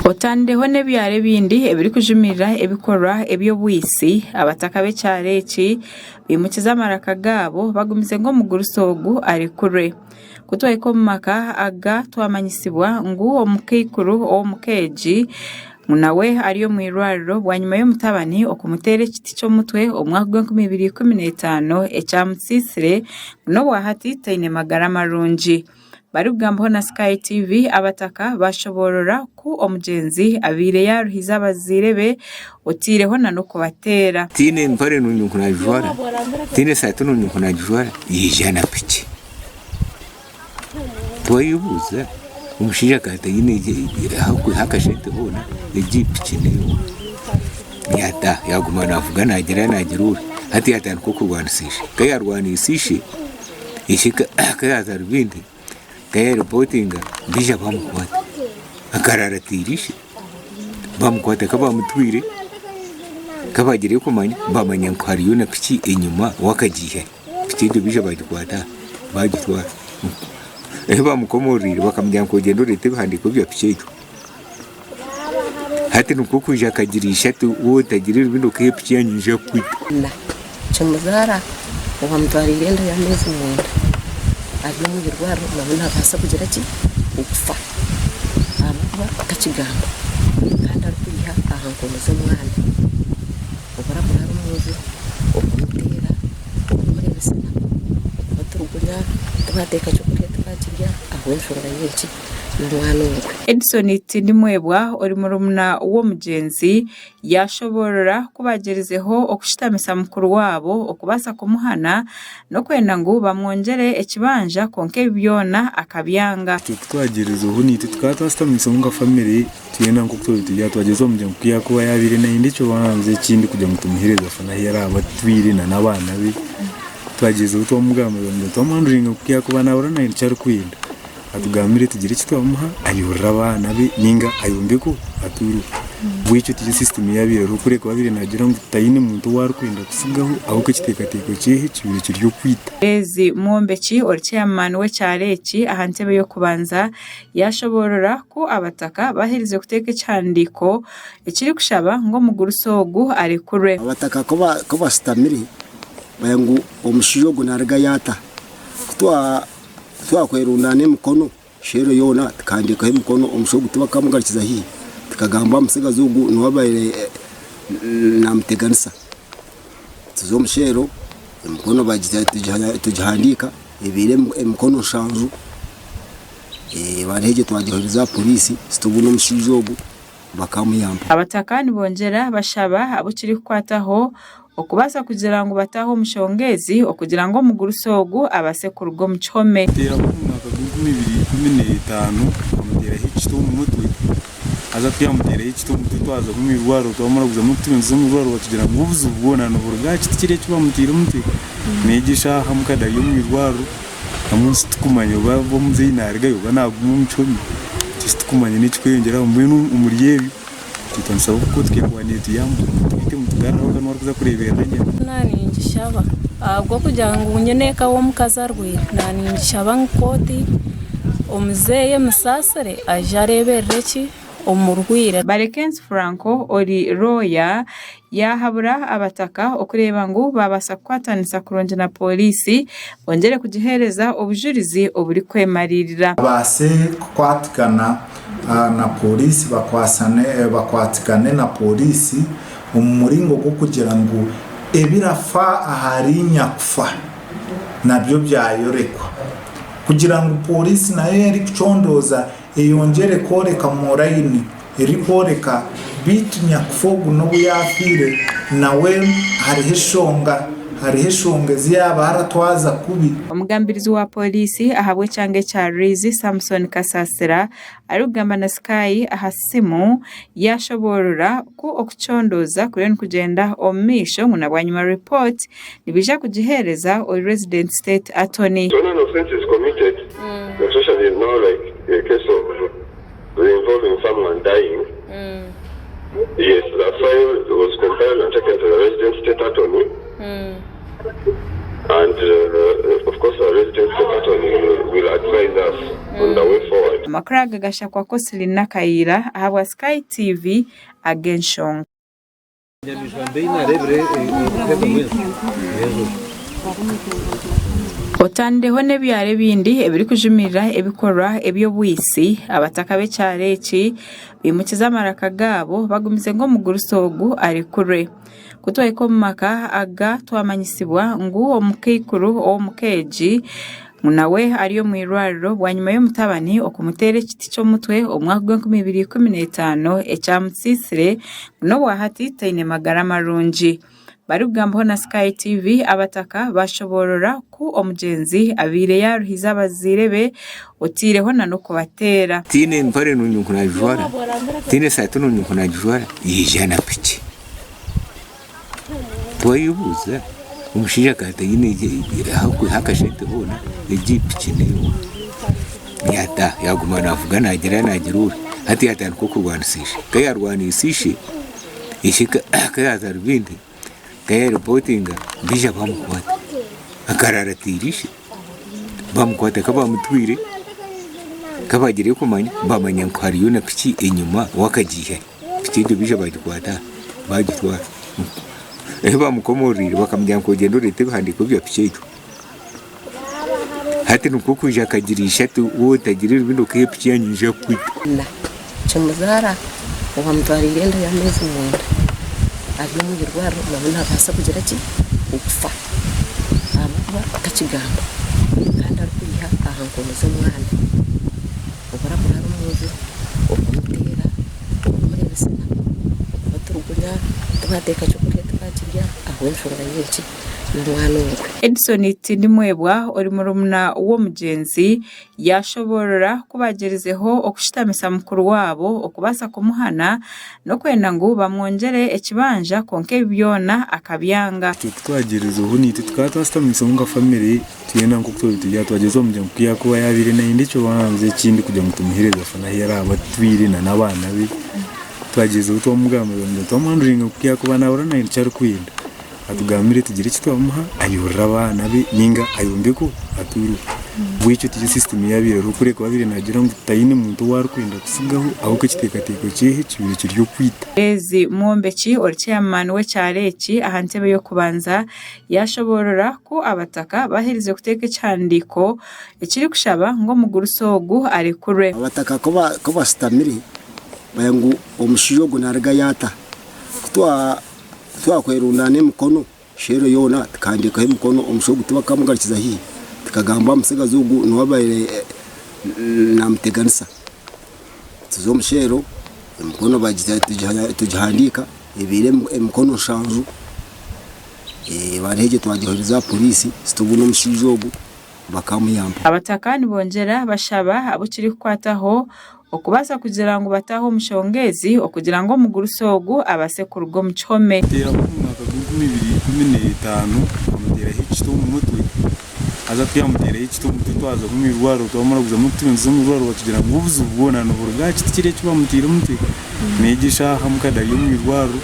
Otandireho n'ebyaro ebindi ebirikujumirira ebikorwa eby'obwitsi, abataka b'ekyaro eki baimukize amaraka gaabo bagumize ngu omugurusi ogu arekurwe. Ku twahika omu maka aga twamanyisibwa ngu omukaikuru ow'omuka egi ngu nawe ari omu irwariro bwanyima y'omutabani okumuteera ekiti ky'omutwe omu mwaka gw'enkumi ibiri ikumi n'etaano ekyamutsiisire ngu n'obwahati taine magara marungi. Barikugambaho na Sky TV, abataka baashoboorora ku omugyenzi abaire yaaruhize abazaire be otaireho na n'okubateera. Tihaine mpare nungi ngu naagijwara, tihaine esaati nungi ngu naagijwara, yaija na piki. Twayebuuza omushaija akaba ataine ah'okwiha akashente hoona, egi piki neewe. Yaataaha yaaguma naavuga naagira naagira ori, hati yaatandika okurwanisa ishe. Ku yaarwaniise ishe, ishe ku yaaza Rubindi, ku yaaripootinga baija baamukwata. Akaraara ataire ishe, baamukwata ku baamutwire, ku baagireyo kumanya, baamanya ngu hariyo na piki enyima we akagiihayo. Piki egyo baija baagikwata baagitwara. Ahu baamukomororeire bakamugira ngu ogyende oreete ebihandiiko bya piki egyo. Hati nikwo kwija akagira ishe ati, Waaba otagira ebindi okaiha epiki yangye niinyija kukwita. Na Kimuzaara owamutwariire enda y'ameezi mwenda ari omu irwariro nawe nabaasa kugira ki? Okufa ahabw'okuba takigamba kandi arikwiha aha nkomo z'omwana obu arikuraara omu nju okamuteera okamureebesa enaku okamuturugunya tibateeka kyokurya tibakirya ahabw'enshonga y'enki? Y'omwana ogwe. Edson Tindimwebwa ori murumuna w'omugyenzi yaashoboorora ku baagyerizeho okushutamisa mukuru waabo okubaasa kumuhana n'okwenda ngu bamwongyere ekibanja kwonka ebi byona akabyanga. Itwe ku twagyerizeho naitwe tukaba twashutamiiseho nka famire twena nk'oku twabaire turi aha twagyezaho kumugira ngu ku yaakuba yaabaire naayenda ekibanja ekindi kugira ngu tumuheereze afune ahu araabe atwire n'abaana be. Twagyezaho twamugambira twamuhanduringa ngu ku yaakuba naahurira naayenda eki arikwenda. Atugambire tugire eki twamuha ayihurire abaana be ninga ayombeke atuureho. Mbwenu ekyo tikyo system eyabaire eriho kureka babaire nagira ngu taine muntu ou arikwenda kutsigaho ahabw'okuba ekiteekateeko kye kibaire kiri okwita. Ezi Mwombeki ori chairman w'ekyaro eki aha ntebe y'okubanza yashoboorora ku abataka baherize kuteeka ekihandiiko ekirikushaba ngu omugurusi ogu arekurwe. Abataka ku bashutamire baragira ngu omushaija ogu narugayo ata? Ku Twakwerundaana emikono sheero yoona tukahandiikaho emikono omushaija ogu tibakamugarukiza haihi tukagamba omutsigazi ogu niwe abaire namuteganisa tuza omu sheero emikono tugihandiika ebaire emikono nshanju egyo twagiheereza aha poriisi tubona omushaija ogu bakamuyamba. Abataka nibongyera bashaba abu kirikukwataho okubaasa kugira ngu bataahe omu nshonga ezi okugira ngu omugurusi ogu abaase kuruga omu kihome. Teeraho omu mwaka gw'enkumi ibiri ikumi n'etaano bamuteeraho ekiti omu mutwe, haza ku yaamuteeraho ekiti omu mutwe twaza omu irwariro twamara kuzamu turindize omu irwariro batugira ngu obuzibu bwona niburuga aha kiti kiri eki bamutaire omu mutwe. N'egyo eshaaha mukade ari omu irwariro hamwe titukumanya oba omuzeeyi naarugayo oba naaguma omu kihome titukumanya n'ekirikweyongyeraho mbwenu omuri ebyo. Itwe nitusaba oku kooti erikuba neetuyamba twite mutugaruraho kandi orikuza kureeberera enyama. Naaningishaba ahabw'okugira ngu nyineeka w'omukazi arwaire, naaningishaba ngu kooti omuzeeyi emusaasire aije areeberere ki omurwaire. Barekensi Franco ori rooya yaahabura abataka okureeba ngu baabaasa kukwatanisa kurungi na pooriisi bongyere kugiheereza obujurizi oburikwemariirira. Babaase kukwatigana na pooriisi bakwatigane na pooriisi omu muringo gw'okugira ngu ebirafa ahari nyakufa nabyo byayorekwa kugira ngu pooriisi nayo erikucondooza eyongyere kworeka murayini erikworeka beitu nyakufa ogu n'obu yaafiire nawe hariho eshonga hariho eshonga ezi yaaba aratwaza kubi. Omugambirizi wa Pooriisi ahabw'ekyanga ekya Rwizi, Samson Kasasira arikugamba na Sky aha simu yaashoboorora ku okucondooza kuriyo nikugyenda omu maisho ngu na bwanyima ripooti nibaija kugiheereza ori Resident State Attorney. When an offence is committed, especially now like a case of involving someone dying, yes, the file was compiled and taken to the resident state attorney. And of course our resident state attorney will, will advise us on the way forward. Amakuru aga gashakwa Kosilin Nakayiira ahabwa Sky TV ag'enshonga. Otandireho n'ebyaro ebindi ebirikujumirira ebikorwa eby'obwitsi, abataka b'ekyaro eki baimukize amaraka gaabo bagumize ngu omugurusi ogu arekurwe. Ku twahika omu maka aga twamanyisibwa ngu omukaikuru ow'omuka egi ngu nawe ari omu irwariro bwanyima y'omutabani okumuteera ekiti ky'omutwe omu mwaka gw'enkumi ibiri ikumi n'etaano ekyamutsiisire ngu n'obwahati taine magara marungi. Barikugambaho na Sky TV, abataka baashoboorora ku omugyenzi abaire yaaruhize abazaire be otaireho n'okubateera. Tihaine mpare nungi ngu naagijwara, tihaine esaati nungi ngu naagijwara, yaija na piki. Twayebuuza omushaija akaba ataine ah'okwiha akashente hoona, egi piki neewe. Yaataaha yaaguma naavuga naagira naagira ori, hati yaatandika okurwanisa ishe. Ku yaarwaniise ishe, ishe ku yaaza Rubindi, ku yaaripootinga baija baamukwata. Akaraara ataire ishe, baamukwata ku baamutwire, ku baagiire kumanya, baamanya ngu hariyo na piki enyima we akagiihayo. Piki egyo baija baagikwata baagitwara. Ahu baamukomorreire bakamugira ngu ogyende oreete ebihandiiko bya piki egyo. Hati nikwo kwija akagira ishe ati waaba otagira ebindi okaiha epiki yangye niinyija kukwita. Na kimuzaara owamutwariire enda y'ameezi mwenda ari omu irwariro nawe naabaasa kugira ki? Okufa ahabw'okuba takigamba kandi arikwiha aha nkomo z'omwana obu arikuraara omu nju okamuteera okamureebesa enaku okabaturugunya tibateeka kyokurya tibakirya ahabw'enshonga y'enki? Y'omwana ogwe. Edson Tindimwebwa ori murumuna w'omugyenzi yaashoboorora ku baagyerizeho okushutamisa mukuru waabo okubaasa kumuhana n'okwenda ngu bamwongyere ekibanja kwonka ebi byona akabyanga. Itwe kutwagyerizeho naitwe tukaba twashutamiiseho nka famire twena nk'oku twaba turi aha twagyezaho kumugira ngu ku yaakuba yaabaire nayenda ekibanja ekindi kugira ngu tumuheereze afune ahu araabe atwire na n'abaana be. Twagyezaho twamugambira twamuhanduringa ngu ku yaakuba naahurira nayenda eki arikwenda. Atugambire tugire eki twamuha ayihurire abaana be ninga ayombeke atuureho. Bwekyo tiyo system eyabaire eriho kureka babaire nagira ngu taine muntu ou arikwenda kutsigaho ahabw'okuba ekiteekateeko kye kibaire kiri okwita. Ezi Mwombeki ori chairman w'ekyaro eki aha ntebe y'okubanza yashoboorora ku abataka baherize kuteeka ekihandiiko ekirikushaba ngu omugurusi ogu arekurwe. Abataka ku bashutamire baya ngu omushaija ogu narugayo ata? Ku twa. Titwakwerundaana emikono, sheero yoona tukahandiikaho emikono, omushaija ogu tibakamugarukiza haihi. Tukagamba omutsigazi ogu niwe abaire naamuteganisa. Tuza omu sheero, emikono tugihandiika, ebaire emikono nshanju, bareeba egyo twagiheereza aha poriisi, tubona omushaija ogu. Bakamuyamba. Abataka nibongyera bashaba abu kirikukwataho okubaasa kugira ngu bataahe omu nshonga ezi okugira ngu omugurusi ogu abaase kuruga omu kihome. Teeraho omu mwaka gw'enkumi ibiri ikumi n'etaano bamuteeraho ekiti omu mutwe haza ku yaamuteeraho ekiti omu mutwe twaza omu irwariro twamara kuzamu tuza omu irwariro batugira ngu obuzibu bwona niburuga aha kiti kiri eki bamuteire omu mutwe. N'egyo eshaaha mukade ari omu irwariro.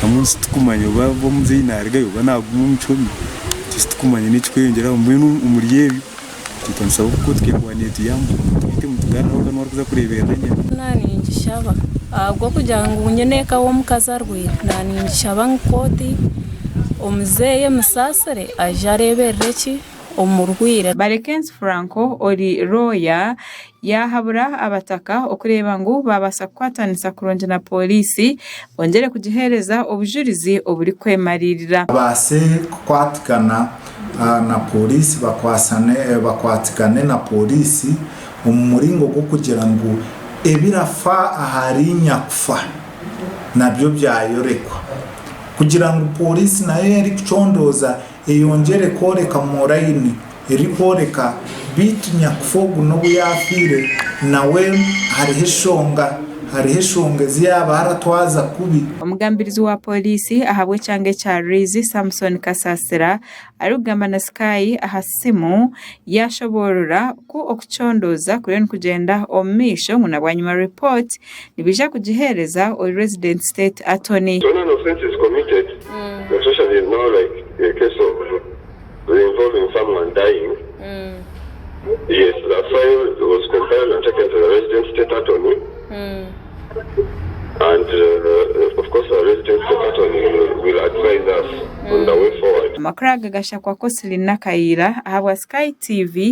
Mbwenu titukumanya oba omuzeeyi naarugayo oba naaguma omu kihome, titukumanya n'ekirikweyongyeraho. Mbwenu omuri ebyo itwe nitushaba oku kooti ekuba neetuyamba twite mutugarure aho n'obu arikuza kureeberera enyama. Naaningishaba ahabw'okugira ngu nyineeka w'omukazi arwaire, naaningishaba ngu kooti omuzeeyi emusaasire aije areeberere ki? Omurwaire. Barekensi Franco ori rooya yaahabura abataka okureeba ngu baabaasa kukwatanisa kurungi na pooriisi bongyere kugiheereza obujurizi oburikwemariirira. Babaase kukwatigana na pooriisi bakwatigane na pooriisi omu muringo gw'okugira ngu ebirafa ahari nyakufa nabyo byayorekwa kugira ngu pooriisi nayo erikucondooza Eyongyere kworeka mu rayini erikworeka beitu nyakufa ogu n'obu yaafiire nawe hariho eshonga hariho eshonga ezi yaaba aratwaza kubi. Omugambirizi wa Pooriisi ahabw'ekyanga ekya Rwizi, Samson Kasasira arikugamba na Sky aha simu yaashoboorora ku okucondooza kuriyo nikugyenda omu maisho ngu na bwanyima ripooti nibaija kugiheereza ori Resident State Attorney. When an offence is committed, especially now like a case of. someone dying. Yes, the file was compiled and taken to the resident state attorney. And of course the resident state attorney will, will advise us on the way forward. Amakuru aga gashakwa Kosilin Nakayiira ahabwa Sky TV.